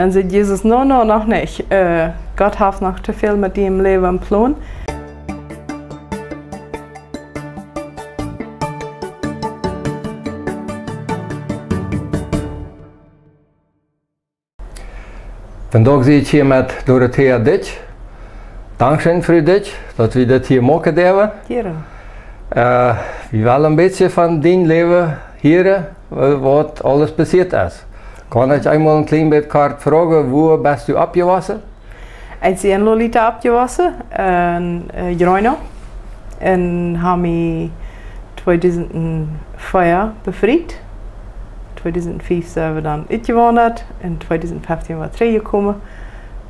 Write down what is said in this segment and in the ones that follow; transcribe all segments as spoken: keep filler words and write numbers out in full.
Dan säd Jesus: "No, no, noch nich. Äh, Gott haft noch too väl met dien Läwen em Plon." Vondoag sie ekj hia met Dorothea Dyck. Dankscheen, Fru Dyck, daut wie dit hia moaken derwen. Jere. Äh, wie wellen een bät von dien Läwen hieren, wa-, waut aules passieet es. Kaun ekj eemol een kjlien bät kort froagen, wua best du oppjewossen? Ekj sie en Lolita oppjewossen, en, äh, Groningen. Un hab mie tweedusent vea befriet. Tweedusent fief sent wie dan utjewaundat. Un tweedusent feftieen wada trigjjekomen.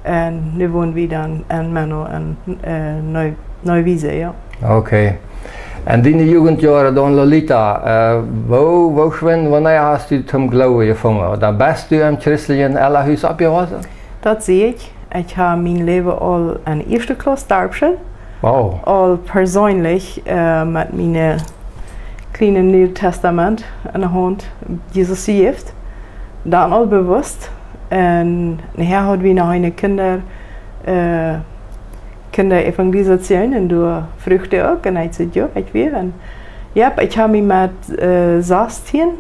Un nu wonen wie dan en Menlo en, äh, Neu-, Neuwiese, jo. Okay. En diene Jugendjoaren dan, Lolita, äh, woo, woo schwind, wanea hast du toom Gloowen jefungen? Ooda best du em christlichen Elrenhus oppjewossen? Daut sie ekj. Ekj hab mien Läwen aul en ieeschte Klauss Darpschool. Wow. Aul perseenlich, äh, met mien kjlienet Nieet Tastament enne Haunt Jesus jejäft. Dan aul bewusst. Un nohäa haud wie noch eene Kjinja, äh, Kjinjaevangelisation un doa fruach dee uk un ekj säd: "Jo, ekj well." Un jo, ekj hab mie met, äh, sastieen,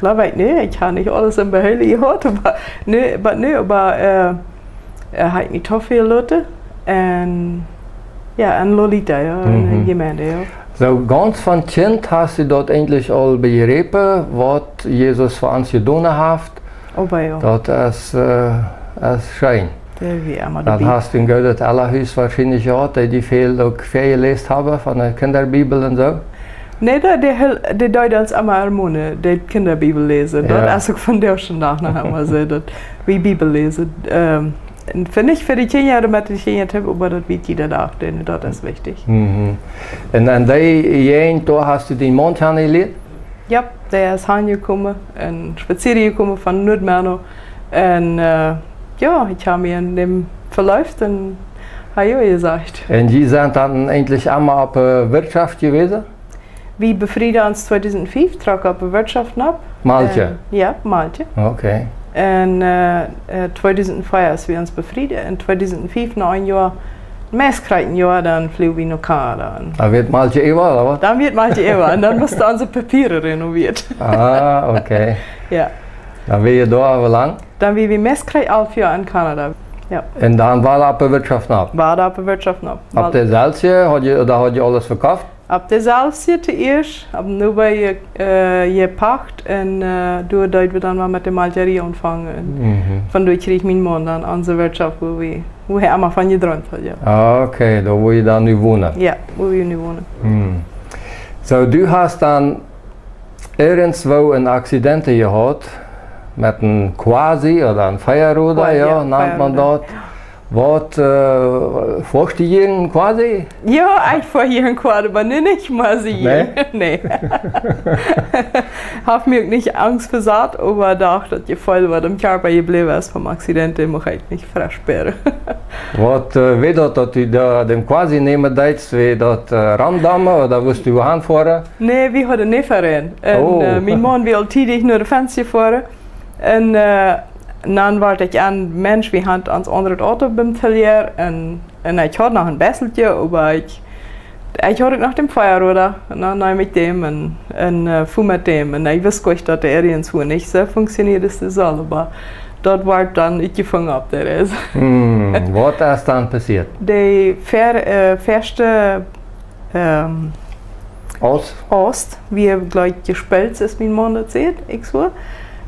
jleew ekj, nä, ekj hab nich aules em Beheele jehaut, oba nä, oba nä, oba, äh, äh, hab ekj mie too väl loten. Un jo, en Lolita, jo, en de Jemeent, jo. Soo gaunz von Kjint hast du daut eejentlich aul bejräpen, waut Jesus fa ons jedonen haft? Oba jo. Daut es, äh, es scheen. Dee wia emma doabie. Dan hast du een goodet Elrenhus woarschienlich jehaut, dee die väl uk väajeläst haben von de Kjinjabibel un soo? Nä, dee, dee, dee deed ons emma ermonen, de Kjinjabibel läsen. Jo. Daut es uk vondoag dän Dach noch emma soo, daut wie Bibel läsen. Ähm, un fa nich fa de Kjinja, met de Kjinja toop, oba daut wie jieda Dach doonen, daut es wichtich. Mhm. Un, un dee Jäajent, doa hast du dienen Maun kjanenjelieet? Jo, dee es hanjekomen un spazieren jekomen von Nudd Menlo. Un, äh, jo, ekj hab mie en däm veleeft un hab jo jesajcht. Un jie sent dan eejentlich emma opp, äh, Wirtschaft jewast? Wie befrieden ons tweedusent fief, trocken opp de Wirtschaft nopp. Malkje? Un, jo, Malkje. Okay. Un, äh, äh, tweedusent vea es wie ons befrieden. Un tweedusent fief, no een Joa, meist krakjt een Joa, dan fluagen wie no Kanada. Dan wia Malkje äwa, ooda waut? Dan wia Malkje äwa. Un dan musten onse Papieren renovieet. Ah, okay. Jo. Dan wia jie doa woo lang? Dan wia wie meist krakjt alf Joa en Kanada. Jo. Un dan wada opp de Wirtschaft nopp? Wada opp de Wirtschaft nopp. Opp deeselwje, haud jie, ooda haud jie aules vekoft? Opp deeselwje toieescht, oba nu wia, äh, jepacht un, äh, doa deeden wie dan mau met de Malkjerie aunfangen. Un mhm. Von doa kjrieech mien Maun dan onse Wirtschaft, wua wie, wua hee emma von jedreemt haud, jo. Ah, okay, doa wua jie dan nu wonen. Jo, wua wie nu wonen. Hm. Soo, du hast dan irjentwoo een Accident jehaut met een Quasi ooda een Veiaroda, Quasi, jo, jo, nant maun Veiaroda. Daut. Waut, äh, foascht du jieren Quasi? Jo, ekj foa jieren Quasi, oba nu nich mea soo jieren. Nä? Nä. Haft mie uk nich Angst vesat, oba doch daut Jefeel, waut em Kjarpa jebläwen es vom Accident, dee mucht ekj nich fresch spieren. Waut, äh, wia daut, daut du doa dän Quasi nämen deetst, wia daut, äh, Ramdamm ooda wust du han foaren? Nä, wie hauden Neefarien. Un, oh, äh, mien Maun wia aul tiedich no de Fenst jefoaren. Un, äh, dan wort ekj een Mensch, wie hauden ons aundret Auto biem Atelier. Un, un ekj haud noch een besseltje, oba ekj, ekj haud uk noch dän Veiaroda. Un dan neem ekj dän un, un, äh, fua met dän. Un ekj wist goanich, daut dee irjentwoo nich soo funkjsionead aus dee sull, oba daut wort dan utjefungen opp de Reis. Hm, waut es dan passieet? De ver-, äh, ieeschte ähm, Aust? Aust, wia jlikj jespelt, aus mien Maun daut säd, ekj soo.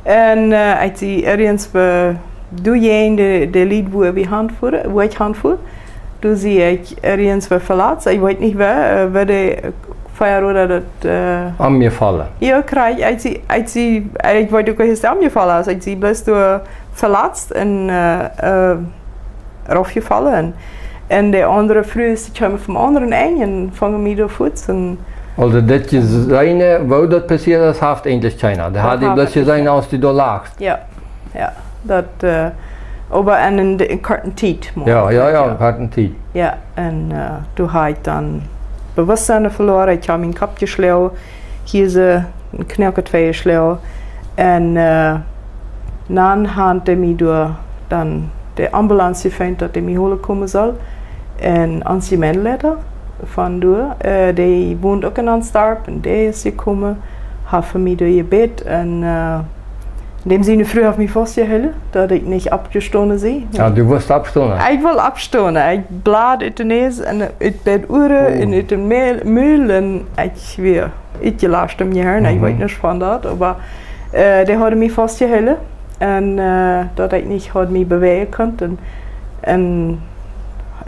Un, äh, ekj sie irjentwoo, doa jäajen de, de Lied, wua wie han foaren, wua ekj han foa. Doa sie ekj irjentwoo veletzt, ekj weet nich woo, äh, woo de Veiaroda daut, äh, aunjefollen. Jo, krakjt, ekj sie, ekj sie, ekj weet uk, woo hee aunjefollen es. Ekj sie bloos doa veletzt un, äh, äh, raufjefollen. Un de aundre Frues, dee kjeemen vom aundren Enj un fungen mie doa fuats un... Aulsoo, daut jie seenen, woo daut passieet es, haft eejentlich kjeena. Dee hauden bloos jeseenen, aus du doa lachst. Jo, jo. Daut, äh, oba en, en, en korte Tiet, mau. Jo, jo, jo, en korte Tiet. Jo, un, äh, doa haud ekj dan Bewusstsein veloaren, ekj haud mienen Kopp jeschloagen, hia soo een Knoaken twei jeschloagen. Un, äh, Dan han dee mie doa dan de Ambulanz jefeent, daut dee mie holen komen sull. Un onse Jemeenteleida von doa, äh, dee wont uk en ons Darp un dee es jekomen, haft fa mie doa jebät un, äh, däm siene Fru haft mie faustjehoolen, daut ekj nich oppjestonen sie. Jo, du wullst oppstonen? Ekj wull oppstonen. Ekj blad ut de Näs un ut beid Uaren un ut dän Mul un ekj wia utjelascht em Jehirn, ekj weet nuscht von daut, oba, äh, dee hauden mie faustjehoolen un, äh, daut ekj nich haud mie bewäajen kunt un, un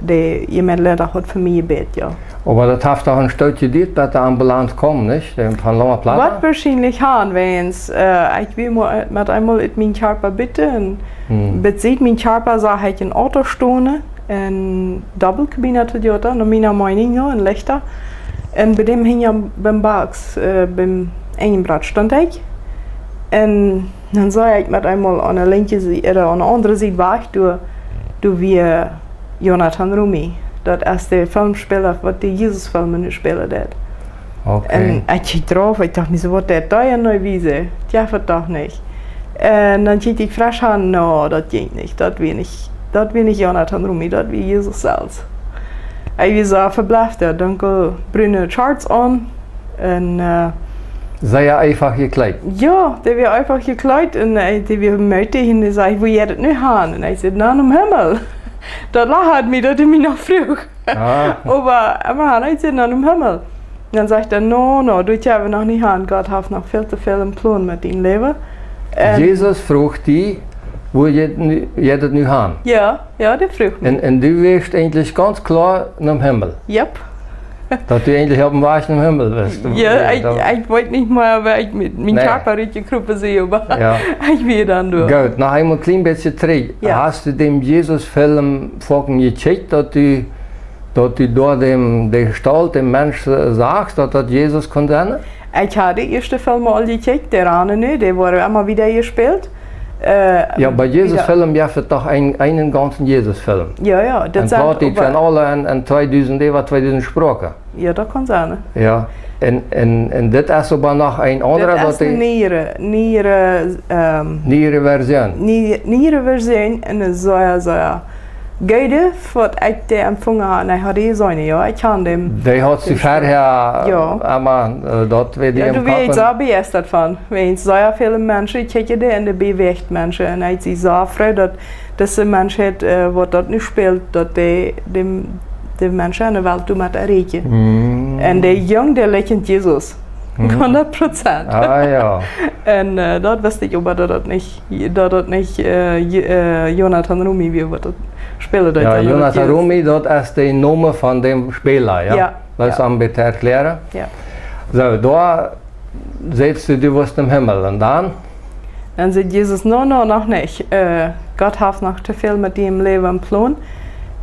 de Jemeenteleida haud fa mie jebät, jo. Oba daut haft doch een Stoot jeduat, bat de Ambulanz kjeem, nich? Von Loma Plata? Woat woarschienlich han, wäajens, äh, ekj wia mau met eemol ut mien Kjarpa buten un besied mien Kjarpa sach ekj een Auto stonen, een Doppelkabina Toyota, no miene Meinunk, jo, een lichta. Un bie däm hinja biem Box, äh, biem Enjebrat stunt ekj. Un dan sach ekj met eemol aun de linkje Sied, äh, aun de aundre Sied wajch, doa, doa wia Jonathan Roumie. Daut es de Filmspäla, waut de Jesus-Filme nu spälen deit. Okay. Un ekj kjikj drauf, ekj docht mie soo, waut deit dee nu wiesen? Dee haft daut doch nich. Un dan kjikj ekj fresch aun, no, daut jinkj nich. Daut wia nich, daut wia nich Jonathan Roumie, daut wia Jesus selfst. Ekj wia soo veblefft, jo, dunkelbrune Shorts aun. Un, äh, sea eefach jekjleet. Jo, dee wia eefach jekjleet un, äh, dee wia mootich un dee säd: "Wua jeit daut nu han?" Un ekj säd: "No, nom Himmel." Daut lachad mie, daut hee mie noch fruach. Ah. Oba, oba ekj säd: "No, nom Himmel." Dan sajcht hee: "No, no, doa jeit et noch nich han. Gott haft noch väl to väl em Plon met dien Läwen." Un Jesus fruach die, wua jeit nu, jeit et nu han? Jo, jo, dee fruach mie. Un, un du wieescht eejentlich gaunz kloa nom Himmel. Yep. Daut du eejentlich oppem Wajch nom Himmel best. Jo, ekj, ekj weet nich mea, woo ekj met mien Kjarpa rutjekropen sie, oba ekj wia dan doa. Goot, noch eemol een kjlien bät trigj. Jo. Hast du dän Jesus-Film foaken jekjikjt, daut du daut du doa däm, de Jestault, dän Mensch, äh, sachst, daut daut Jesus kunn sennen? Ekj haud de ieeschte Filme aul jekjikjt, dee ranen nu, dee woaren emma wada jespält. Äh, jo, bie Jesus-Film jeft et doch een, eenen gaunzen Jesus-Film. Jo, jo, daut es Plautdietsch un aule un, un tweedusent, äwa tweedusent Sproaken. Jo, daut kaun sennen. Jo, un, un, un dit es oba noch een aundra, daut es de niere, niere, ähm, niere Version. Nie-, niere Version un es sea, sea goode, waut ekj dee empfungen haud, un ekj haud dee jeseenen, jo, ekj kjan dän. Dee haud see verhäa, jo, emma, äh, daut wia dee em Kopp. Jo, doa wia ekj soo bejeistat von. Wäajens sea väle Menschen, ekj kjikj dee un dee bewäacht Menschen. Un ekj sie soo froo, daut dise Menschheit, äh, waut daut nu spält, daut dee, dee, dee Menschen enne Welt doamet erreichen. Mm. Un dee Jung, dee likjent Jesus. Mhm. Hundat Prozent. Ah, jo. Un, äh, daut wist ekj oba, daut daut nich, daut daut nich, äh, J-, äh, Jonathan Roumie wia, waut daut spälen deed. Jo, Jonathan Roumie, daut es de Nomen von dän Späla, jo? Jo. Daut es aum bäta erkjläaren. Jo. Soo, doa sajchst du, du woascht nom Himmel. Un dan? Dan sajcht Jesus: "No, no, noch nich. Äh, Gott haft noch to väl met dien Läwen em Plon.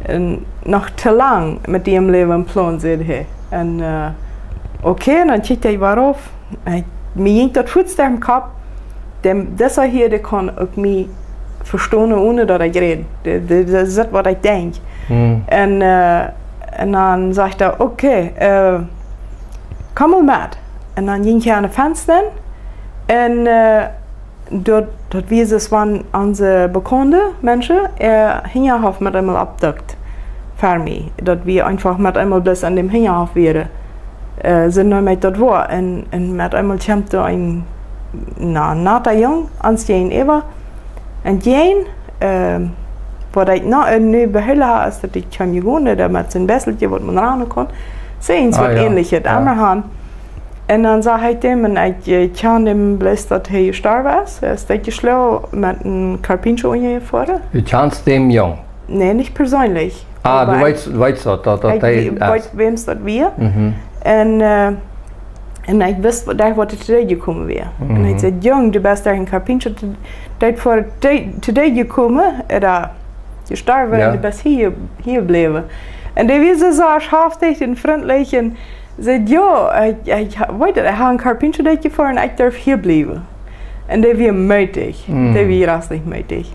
Un noch to lang met dien Läwen em Plon", sajcht hee. Un, äh, okay, dan kjikjt hee wada opp. Ekj, mie jinkj daut fuaz derch dän Kopp. Dee, disa hia, dee kaun uk mie vestonen, onen daut ekj räd. Dee, dee, dee sitt, waut ekj denkj. Hm. Un, äh, un dan sajcht hee: "Okay, äh, komm mol met." Un dan jinkj hee aun de Fensta un, äh, daut, daut wia soo, aus wan onse bekaunde Menschen, äh, hinja haft met eemol oppjedukt fa mie. Daut wia eefach met eemol bloos aun däm Hinjahoff wieren. Äh, soo neem ekj daut woa. Un, un met eemol kjemt doa een, na, nata Jung ons jäajenäwa. Un dee, äh, waut ekj no, äh, nu behoole ha, es daut ekj kjeem jegonen, doa met sien Besselkje, waut maun ranen kaun. Soo eent, ah, waut jo, äanlichet, jo. Emma han. Un dan säd ekj däm, un ekj, äh, kjan däm bloos, daut hee jestorwen es. Hee es dootjeschlonen met een Karpincho unja de Foare. Du kjanst dän Jung? Nä, nich perseenlich. Ah, oba du weetst, weetst daut, daut, daut ekj hee weet, wäms daut wia. Mhm. Un, äh, un ekj wist, waut, daut waut to dee jekomen wia. Un ekj, mhm, säd: "Jung, du best doa een Karpincho to, to dee, to dee jekomen, äh, doa jestorwen, jo, un du best hia, hia jebläwen." Un dee wia soo, soo schaftich un frintlich un säd: "Jo, ekj, ekj ha-, weet daut, ekj ha een Karpincho dootjefoaren, ekj derf hia bliewen." Un dee wia mootich. Mm. Dee wia rastlich mootich.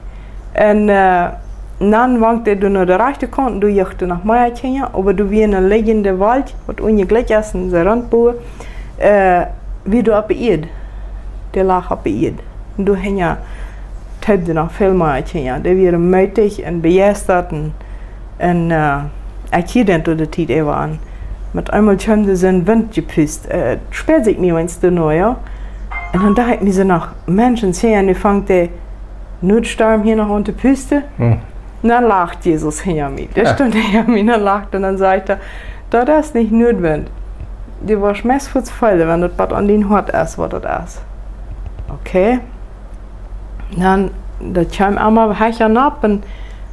Un, äh, dan wunk dee doa no de rajchte Kaunt, doa jinkj doa noch mea Kjinja, oba doa wia een lidjenda Wolkj, waut unjajlikj es, un see rundboa, äh, wia doa opp de Ieed. Dee lach opp de Ieed. Un doa hinja, Hab doa noch väl mea Kjinja. Dee wieren mootich un bejeistat un, un, äh, ekj hieed doa de Tiet äwa aun. Met eemol kjeem doa soon Wint jepust. Äh, spieed ekj mie eent doano, jo. Un dan docht ekj mie soo noch, Mensch, un hia, nu fangt de Notstorm hia noch aun to pusten. Hm. Un dan lacht Jesus hinja mie. Dee stunt hinja mie un lacht un dan sajcht hee, daut es nich Notwint. Du woascht meist fuaz feelen, wan daut waut aun dien Hoat es, waut daut es. Okay. Dan, daut kjeem emma hecha nopp un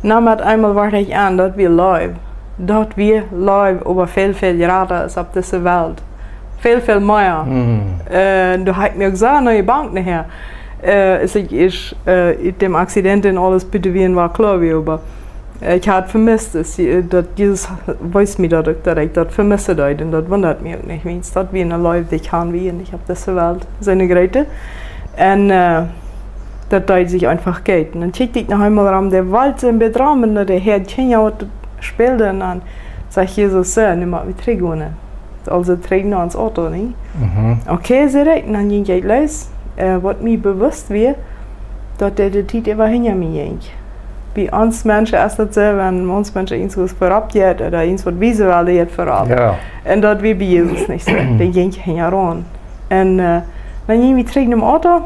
dan met eemol wort ekj aun, daut wia Leew. Daut wia Leew, oba väl, väl jrata es opp dise Welt. Väl, väl mea. Äh, doa haud ekj mie uk soo aun de Bank nohäa. Äh, es ekj ieescht, äh, ut däm Akzident un aules buten wia, wia kloa wia, oba ekj haud vemest, daut, äh, daut Jesus wees mie daut uk, daut ekj daut vemissen deed. Un daut wundat mie uk nich, wiels daut wia eene Leew, dee ekj han wia nich opp dise Welt. Soone groote. Un, äh, daut deed sikj eefach goot. Un dan kjikjt ekj noch eemol rom, de Welt soo een bät rom un de Häad Kjinja waut spält un dan sajcht Jesus, soo, nu mott wie trigj gonen. Aulsoo trigj no ons Auto, nä? Mhm. Okay, säd ekj, un dan jinkj ekj loos. Äh, waut mie bewusst wia, daut dee de Tiet äwa hinja mie jinkj. Bie ons Menschen es daut soo, wan ons Menschen eent waut verropp jeit ooda eent waut wiesen well, dee jeit verropp. Jo. Un daut wia bie Jesus nich soo. Dee jinkj hinjaraun. Un, äh, dan jinj wie trigj nom Auto.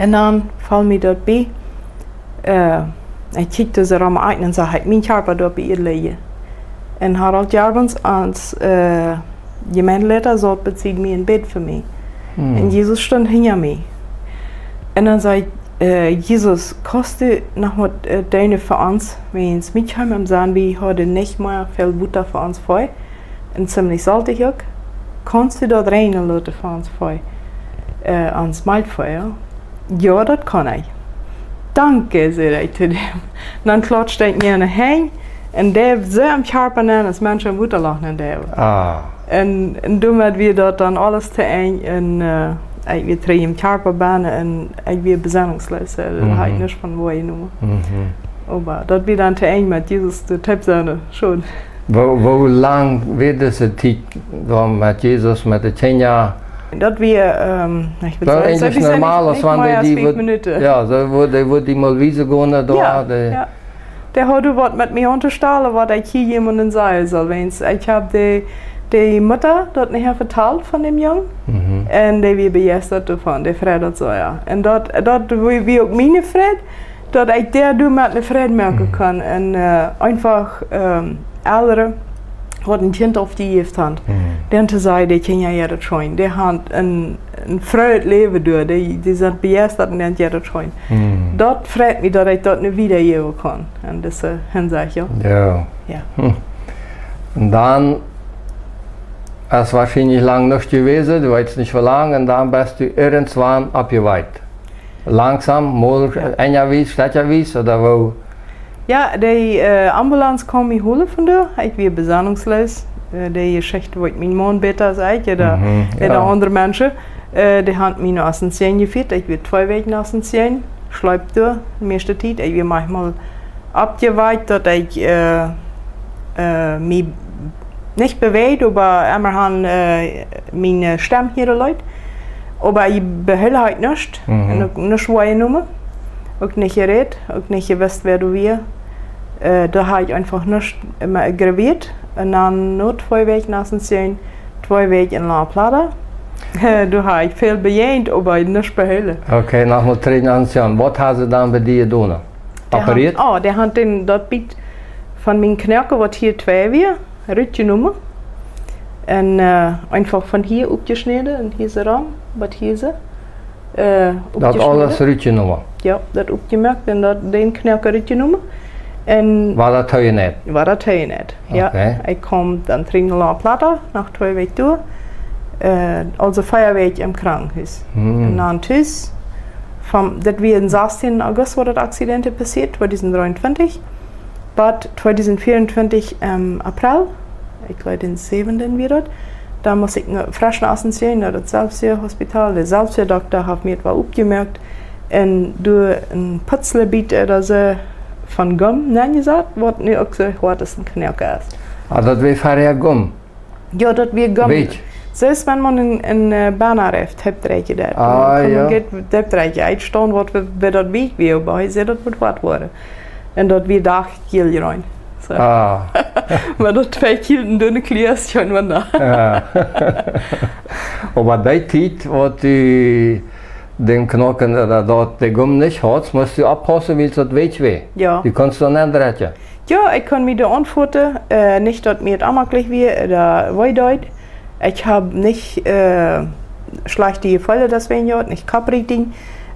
Un dan foll mie daut bie. Äh, ekj kjikjt doa soo rom un dan sach ekj mien Kjarpa doa opp de Ieed lijen. Un Harald Jarbens aus, äh, Jemeenteleida saut besied mie un bäd fa mie. Hm. Un Jesus stunt hinja mie. Un dan säd ekj, äh, Jesus, kaust du noch waut, äh, doonen fa ons? Wiels mie kjeem em Senn, wie hauden nich mea väl Wota fa ons Vee. Un zimlich soltich uk. Kaust du daut räajnen loten fa ons Vee? Äh, ons Malkjvee, jo? Jo, daut kaun ekj. Danke, säd ekj to däm. Dan klautscht ekj mie aun de Henj un dee soo aum Kjarpa nenn, aus Menschen em Wota loten un dee. Ah. Un, un doamet wia daut dan aules to Enj un, äh, ekj wia trigj em Kjarpa bennen un ekj wia besennungsloos, äh, mhm, haud ekj nuscht von woajenomen. Mhm. Oba daut wia dan to Enj met Jesus, de Tipp sennen, scheen. Woo, woo lang wia dise Tiet dan met Jesus, met de Kjinja? Daut wia, ähm, ekj wudd sajen, soo eejentlich normal, aus wan dee, dee fief Minuten. Jo, soo wudd, dee wudd die mol wiesen gonen doa, jo, dee, jo. Dee haud waut met mie aun to stalen, waut ekj hia jemaunden sajen saul. Wiels ekj hab de, de Mutta daut nohäa vetalt von däm Jung. Mhm. Un dee wia bejeistat doavon, dee freid daut soo, jo. Un daut, daut wia, wia uk miene Freid, daut ekj dee doamet eene Freid moaken, mhm, kunn. Un, äh, eefach, ähm, Elren, waut een Kjint aufjejäft han. Mhm. Dan to sajen, de Kjinja, jo, daut es scheen. Dee han een, een froojet Läwen doa. Dee, dee sent bejeistat un dee, jo, daut es scheen. Mhm. Daut freit mie, daut ekj daut nu wiedajäwen kaun. En dise Hinsecht, jo. Jo. Jo. Hm. Un dan es woarschienlich lang nuscht jewast, du weetst nich woo lang, un dan best du irjentwan oppjewakjt. Langsom, mol, jo, enjawies, stekjawies, ooda woo? Jo, de, äh, Ambulanz kaum mie holen von doa. Ekj wia besennungsloos. Äh, de Jeschicht weet mien Maun bäta aus ekj, ooda, mhm, jo, ooda aundre Menschen. Äh, dee han mie no Asunción jefieet. Ekj wia twee Wäakj no Asunción. Schleep doa, de mieeschte Tiet. Ekj wia maunchmol oppjewakjt, daut ekj, äh, äh, mie nich bewäajd, oba emma han, äh, miene Stemm hieren leet. Oba ekj behilt nuscht. Mhm. Un uk nuscht woajenomen. Uk nich jerät, uk nich jewist, wäa doa wia. Äh, doa haud ekj eefach nuscht, emma aggraviert. Un dan no twee Wäakj no Asunción, twee Wäakj en La Plata. Äh, doa haud ekj väl bejäajent, oba nuscht behilt. Okay, nochmol trigj no Asunción. Waut haben see dan bie die jedonen? Dee han, operieet? Oh, dee han dän, daut Bät von mien Knoaken, waut hia twei wia, rutjenomen. Un, äh, eefach von hia oppjeschnäden un hia soo rom, waut hia soo, äh, daut oppjeschnäden. Aules rutjenomen? Jo, daut oppjemoakt un daut, dän Knoaken rutjenomen. Un wia daut too jeneit? Wia daut too jeneit, jo. Okay. Ekj kaum dan trigj no La Plata, no twee Wäakj doa. Äh, aulsoo vea Wäakj em Krankenhus. Hm. Un dan tus, von, daut wia aum sastienden August, wua daut Akzident passieet, tweedusent dreeuntwintich. Bat tweedusent veeruntwintich em April, ekj jleew dän säwenden wia daut, dan must ekj no, fresch no Asunción, no daut Selbsthospital. De Selbstdokta haft mie daut oppjemoakt un doa een Putzelbät ooda soo von Gumm nenjesat, waut nu uk soo hoat aus een Knoaken es. Ah, daut wia vea Gumm? Jo, daut wia Gumm. Weetst? Soo es, wan eena een, een, äh, Bana reft, Hepdreckje daut. Ah, jo. Daut Dreckje, ekj stund waut wie, wie daut Wieekj wia, oba hee säd, daut mott waut woaren. Un daut wia Dach Kjeeljrein. Soo. Ah. Oba daut twee Kilo en dunne Kjleeda es kjeen Wunda. Jo. Oba dee Tiet, waut du dän Knoaken, äh, daut, daut de Gumma nich haud, must du oppaussen, wiels daut Wieekj wia. Jo. Du kunst doa nich drekjen. Jo, ekj kunn mie doa aunfooten, äh, nich daut mie daut onjemaklich wia, ooda wee deed. Ekj hab nich, äh, schlajchte Jefeelen doawäajen jehaut, nich Kopprietinj.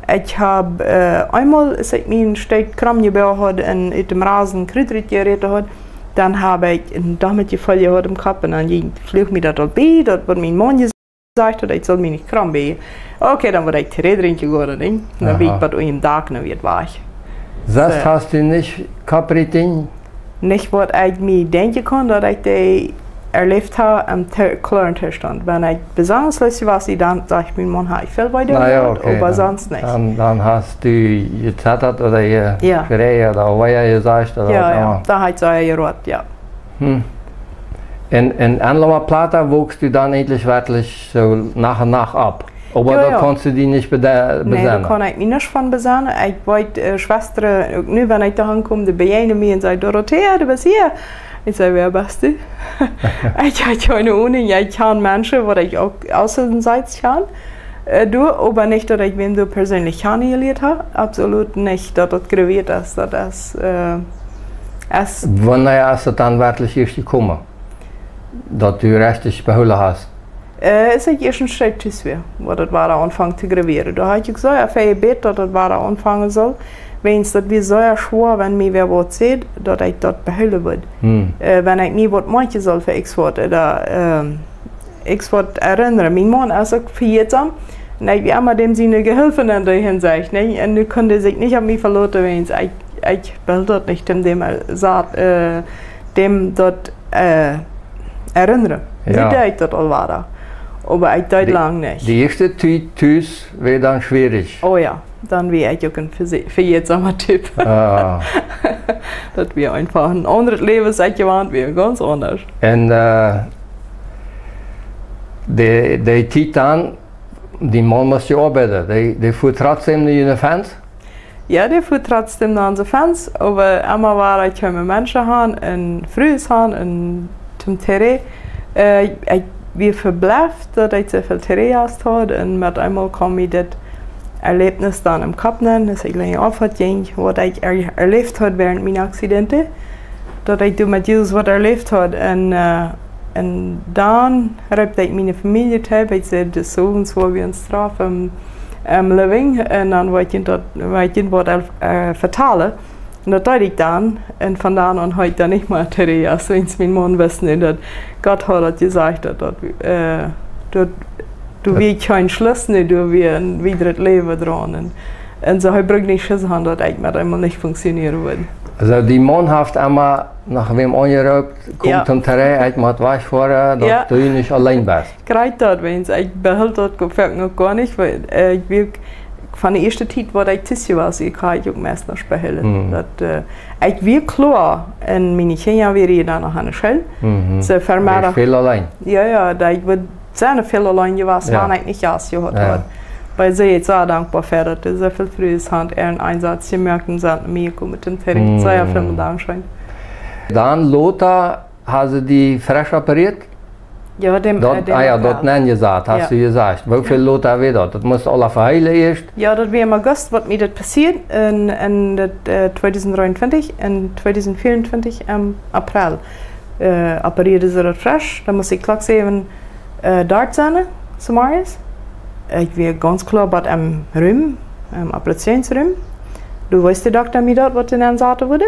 Ekj hab, äh, eemol, aus ekj mie een Stekj Krom jebäa haud un ut däm Rasen Krut rutjeräten haud, dan hab ekj een doamet Jefeel jehaut em Kopp un dan jinkj, fluach mie daut aul bie, daut waut mien Maun jesajcht haud, ekj sull mie nich Krom bäen. Okay, dan wudd ekj Tee drinkjen gonen, nich? Dan wia ekj Aha. Bat unjem Dak, dan wia et wajch. Sest Soo. Hast du nich Kopprietinj? Nich waut ekj mie denkjen kaun, daut ekj dee erläft hab em Te-, kloaren Toostaunt. Wan ekj besondasch lustig wia, dan sajcht mien Maun, hab ekj väl wee jedonen, Na jo, okay, oba dan, sonst nich. Dan, dan hast du jezetat ooda je-, Jo. Jeschräajen ooda woo je jesajcht ooda Jo, waut jo, emma. Doa hab ekj soo jerot, jo. Hm. En, en Ann Loma Plata wuchst du dan eejentlich werkjlich soo no un no opp? Oba Jo, daut jo. Kaust du die nich bede-, Nä, doa besennen? Kaun ekj mie nuscht von besennen. Ekj weet, äh, Schwestren, uk nu, wan ekj doa aunkom, dee bejäajnen mie un sajen: "Dorothea, du best hia." Ekj saj: "Wäa best du?" Ekj hab kjeene Ahnung. Jo, ekj kjan Menschen, waut ekj uk außerhalb kjan. Äh, doa, oba nich, daut ekj wäm doa persönlich kjanen jelieet hab. Absolut nich, daut daut grooss es. Daut es, äh, es Wanea es daut dan werkjlich ieescht jekomen, daut du rajcht behoolen hast? Äh, aus ekj ieescht een Stekj tus wia, wua daut wada aunfunk to groowen. Doa haud ekj soo väl jebät, daut daut wada aunfangen sull. Wäajens daut wia soo schwoa, wan mie wäa waut säd, daut ekj daut behoolen wudd. Hm. Äh, wan ekj mie waut moakjen sull fa Oxford, ooda, ähm, Oxford erinnren. Mien Maun es uk vejätsam. Un ekj wia emma däm siene Gehilfe en dee Hinsicht, nä? Un nu kunn hee sikj nich opp mie veloten, wäajens ekj, ekj well daut nich, däm, däm, äh, sat, äh, däm daut, äh, erinnren. Nu Jo. Deed ekj daut aul wada. Oba ekj deed De, lang nich. De ieeschte Tiet tus wia dan schwierich. Oh jo, dan wia ekj uk een vese-, vejätsama Typ. Ah. Daut wia eefach een aundret Läwen, aus ekj jewant wia, gaunz aundasch. Un, äh, de, de Tiet dan, dee Maun must je oabeiden, dee, dee fua trotzdäm no june Fenst? Jo, dee fua trotzdäm no onse Fenst, oba emma wada kjeemen Menschen han un Frues han un toom Terrain. Äh, ekj wia veblifft, daut ekj soo väl Terrain jast haud un met eemol kjeem mie dit Erläwnis dan em Kopp nenn, daut ekj lenja aufhält jinkj, waut ekj er-, erläft haud wäarent miene Akzidenten, daut ekj doa met Jesus waut erläft haud. Un, äh, un dan reep ekj miene Famielje toop, ekj säd, des Owents woa wie ons trafen em, em Living, un dan woa ekj junt daut, woa ekj junt waut, äh, vetalen. Un daut deed ekj dan, un von doa aun haud ekj dan nich mea Terrain, aus wan mien Maun wist, nä, daut Gott haud daut jesajcht, daut, daut, äh, daut, doa wia kjeen Schluss, nä, doa wia een wiedret Läwen draun. Un, un soo, hee brukt nich Schiss han, daut ekj met eemol nich funktionieren wudd. Aulsoo, dee Maun haft emma no wäm aunjeroopt, kom Jo. toom Terrain, ekj mott wajchfoaren, daut Jo. du nich auleen best. Krakjt daut, wäajens ekj behilt daut Jefeel uk goanich, wiels, äh, ekj wia uk von de ieeschte Tiet, waut ekj tus wia, ekj haud uk meist nich behoolen. Mhm. Daut, äh, ekj wia kloa, un miene Kjinja wieren dan noch aun de School. Mhm. Soo, fa Wia mie väl auleen. Jo, jo, daut ekj wudd sennen väl auleen jewast, Jo. wan ekj nich Jast jehaut Jo. haud. Oba ekj sie soo dankboa fa daut, soo väl Frues han äaren Eensauz jemoakt un sent no mie jekomen toom Terrain. Mhm. Sea väl Dankscheen. Dan lota Hast du die fresch operiert? Jo, däm, Daut, äh, däm ah jo, daut April. Nenjesat, hast Jo. du jesajcht. Woo väl Jo. lota wia daut? Daut must aula veheelen ieescht. Jo, daut wia em August, waut mie daut passieed. En, en daut, äh, tweedusent dreeuntwintich, en tweedusent veeauntwintich, em April, äh, operieeden see daut fresch. Dan must ekj Klock säwen, äh, doa sennen, zemorjes. Ekj wia gaunz kloa bie em Rum, em Operationsrum. Doa wees de Dokta mie daut, waut doa nensaten wudd.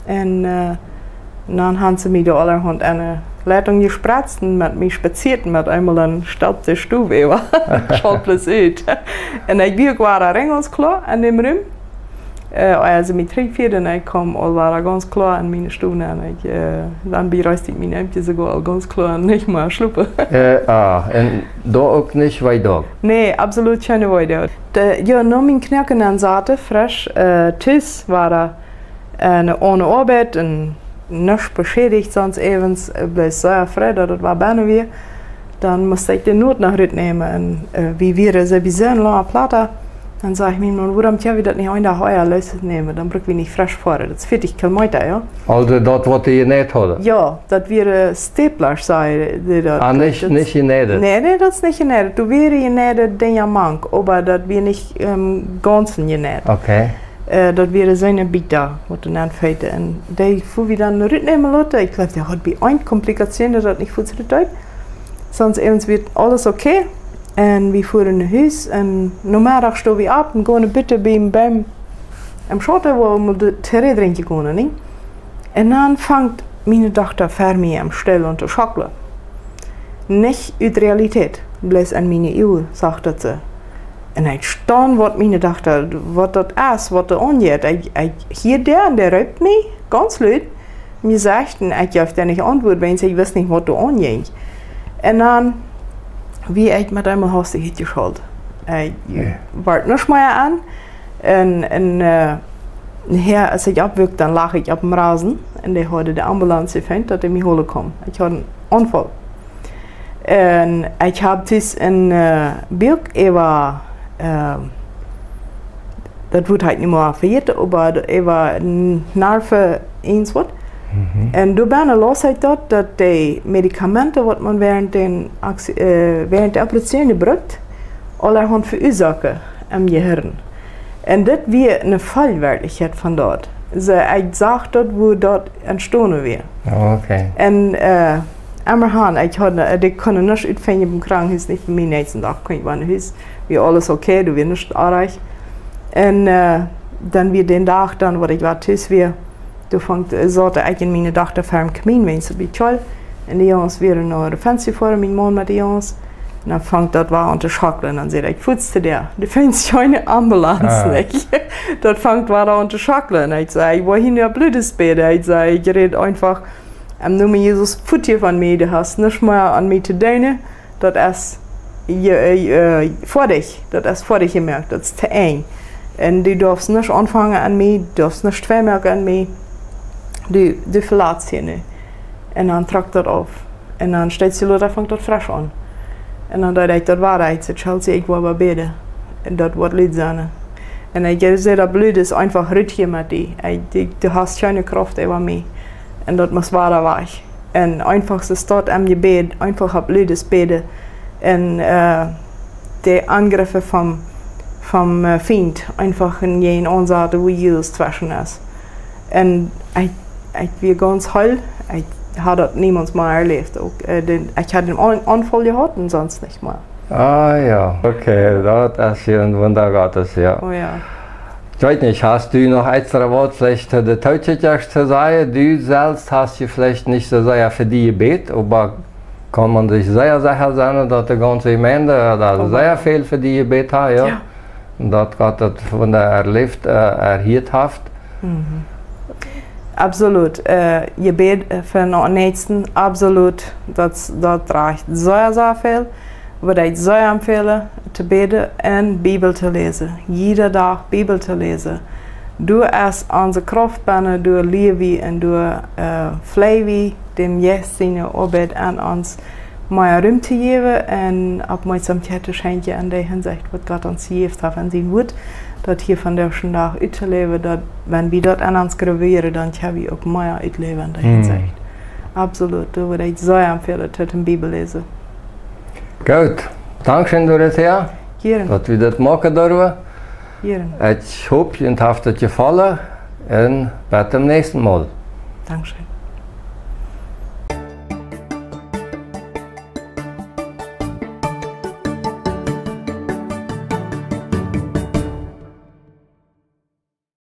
Un, äh, dan han see mie doa aulahaunt aun de Leitunk jespretzt un met mie spazieet un met eemol dan stoppt de Stow äwa. Ekj schaut bloos ut. Un ekj wia uk wada gaunz kloa en däm Rum. Äh, aus see mie trigjfieeden, ekj kjeem aul wada gaunz kloa en miene Stow aun. Ekj, äh, dan bejreesd ekj mien Eemkje soogoa aul gaunz kloa un nich mea schlopen. Äh, ah, un doa uk nich wee doa? Nä, absolut kjeene Wee doa. De, jo, no mien Knoaken nensaten, fresch, äh, tus wada, äh, ne, one Oabeit un nuscht beschädicht, sonst äwent, äh, bloos sea froo, daut et wada bennen wia. Dan must ekj de Not noch rutnämen. Un, äh, wie wieren sowieso en La Plata. Dan säd ekj mie: "Maun, wuarom kjenn wie daut nich eenen Dach ea loosnämen? Dan bruck wie nich fresch foaren. Daut es vieetich Kilometa, jo." Aulsoo daut, waut dee jenäajt hauden? Jo, daut wieren Staplers, säd dee daut. Ah, nich, daut nich jenäajt? Nä, nä, daut es nich jenäajt. Doa wieren jenäajde Dinja mank, oba daut wia nich, ähm, gaunz jenäajt. Okay. Äh, daut wieren siene Bieta, waut doa aunfeelen. Un dee, wua wie dan rutnämen loten, ekj jleew, dee haud bie eene Komplikation, daut daut nich fuaz rut deed. Sest äwent wia aules okay. Un wie fuaren no Hus. Un Nomeddach stonden wie opp un jinjen buten biem Boom em Schauten, wua wie de Tee drinkjen kunnen, nä? Un dan fangt miene Dochta ver mie aun stell aun to schacklen. Nich ut Realität, bloos aun miene Uagen, sach daut see. Un ekj staun, waut miene Dochta, waut daut es, waut doa aunjeit. Ekj, ekj hia dee, un dee roopt mie, gaunz lud, mie sajcht, un ekj jeef dee nich Auntwuat, wiels ekj wist nich, waut doa aunjinkj. Un dan wia ekj met eemol hastich utjeschalt. Ekj wort nuscht mea aun. Un, un, äh, nohäa, aus ekj oppwuak, dan lach ekj oppem Rasen. Un dee hauden de Ambulanz jefeent, daut dee mie holen kjeemen. Ekj haud eenen Aunfall. Un ekj hab tus een, äh, Buak äwa, äh, daut Wuat hab ekj nich mea vejäten, oba äwa Nerven eent waut. Mhm. Un doa bennen last ekj daut, daut de Medikamenten, waut maun wäarent dän Akzi-, äh, wäarent de Operazion brukt, aulahaunt veuasoaken em Jehirn. Un dit wia eene Foljewerkjlichkjeit von daut. See, ekj sach daut, wua daut entstonen wia. Oh, okay. Un, äh, emma han, ekj haud, äh, dee kunnen nuscht utfinjen biem Krankenhus, nich. Bie mie, näakjsten Dach kunn ekj wada no Hus, wia aules okay, doa wia nuscht oajch. Un, äh, dan wia dän Dach dan, waut ekj wada tus wia, doa funk, äh, saut ekj un miene Dochta ver dän Kamin, wiels et wia kjalt. Un de Junges wieren no de Fensta jefoaren, mien Maun met de Junges. Un dan funk daut wada aun to schacklen. Dan säd ekj: "Fuaz to dee, du finjst kjeene Ambulanz, ah, nich?" Daut funk wada aun to schacklen. Ekj säd: "Ekj woa hia no Bloodes bäden." Ekj säd: "Ekj räd eefach em Nomen Jesus, fuaz hia von mie, du hast nuscht mea aun mie to doonen. Daut es je-, äh, äh, foadich, daut es foadich jemoakt, daut es to Enj. Un du darfst nich aunfangen aun mie, du darfst nich tweimoaken aun mie. Du, du velatst hia nu." Un dan trock daut auf. Un dan steet see lota, funk daut fresch aun. Un dan deed ekj daut wada, ekj säd: "Chelsea, ekj woa oba bäden. Un daut woat lud sennen." Un ekj säd: "Daut Bloot es eefach rut hia met die. Ekj, du, du hast kjeene Krauft äwa mie. Un daut mott wada wajch." Un eefach es daut em Jebäd, eefach opp ludes bäden. Un, äh, de Aungriffe vom, vom, äh, Fient eefach en jäajen aunsaten, wua Jesus tweschen es. Un ekj, ekj wia gaunz heel, ekj haud daut niemols mea erläft. Uk, äh, dän, ekj haud dän Aun-, Aunfall jehaut un sest nich mea. Ah jo, okay, daut es hia een Wunda Gottes, jo. Oh jo. Ekj weet nich, hast du noch extra waut veleicht to de Tookjikjasch to sajen? Du selfst hast je veleicht nich soo sea fa die jebät, oba kaun maun sikj sea secha sennen, daut de gaunze Jemeent, äh, daut sea väl fa die jebät haft, jo. Jo. Un daut Gott daut Wunda erläft, äh, erhieet haft. Mhm. Absolut. Äh, Jebäd, äh, fa dän Näakjsten, absolut. Daut, daut drajcht sea, sea väl. Wudd ekj sea empfehlen, to bäden un Bibel to läsen. Jieda Dach Bibel to läsen. Doa es onse Krauft bennen, doa lieren wie un doa, äh, fleejen wie däm Jeist siene Oabeit aun ons mea Rum to jäwen un Oppmoakjsomkjeit to schenkjen aun de Hinsecht, waut Gott ons jejäft haft aun sien Wuat, daut hia vondoag dän Dach uttoläwen, daut, wan wie daut aun ons gravieren, dan kjenn wie uk mea utläwen aun de, hm, Hinsecht. Absolut, doa wudd ekj sea empfehlen, daut Bibel läsen. Goot. Dankscheen, Dorothea. Jieren. Daut wie daut moaken durwen. Jieren. Ekj hop, junt haft daut jefollen. Un bat toom näakjsten Mol. Dankscheen.